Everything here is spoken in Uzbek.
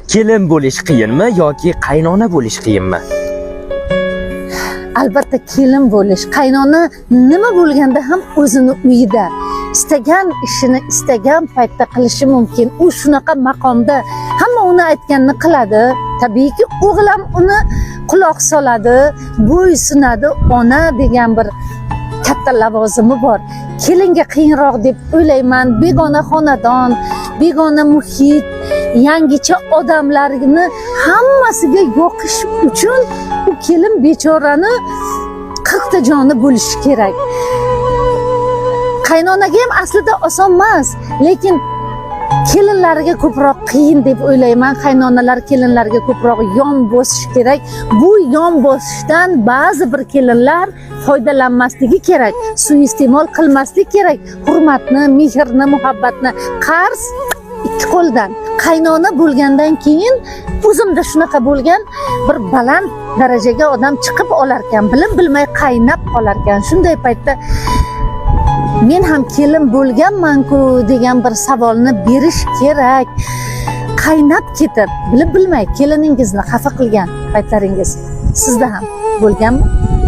Kelin bo'lish qiyinmi yoki qaynona bo'lish qiyinmi? Albatta kelin bo'lish. Qaynona nima bo'lganda ham o'zini uyida istagan ishini istagan paytda qilishi mumkin. U shunaqa maqomda, hamma uni aytganini qiladi. Tabiiyki, o'g'il ham uni quloq soladi, bo'ysunadi. Ona degan bir katta lavozimi bor. Kelinga qiyinroq deb o'ylayman. Begona xonadon, begona muhit, yangicha odamlarni hammasiga yoqish uchun u kelin bechorani 40 ta joni bo'lishi kerak. Qaynonaga ham aslida oson emas, lekin kelinlarga ko'proq qiyin deb o'ylayman. Qaynonalar kelinlarga ko'proq yon bosish kerak. Bu yon bosishdan ba'zi bir kelinlar foydalanmasligi kerak, suiiste'mol qilmaslik kerak. Hurmatni, mehrni, muhabbatni qarz ikki qo'ldan. Qaynona bo'lgandan keyin o'zimda shunaqa bo'lgan, bir baland darajaga odam chiqib olarkan, bilib bilmay qaynab qolarkan. Shunday paytda men ham kelin bo'lganman-ku degan bir savolni berish kerak. Qaynab ketib, bilib bilmay keliningizni xafa qilgan paytlaringiz sizda ham bo'lganmi?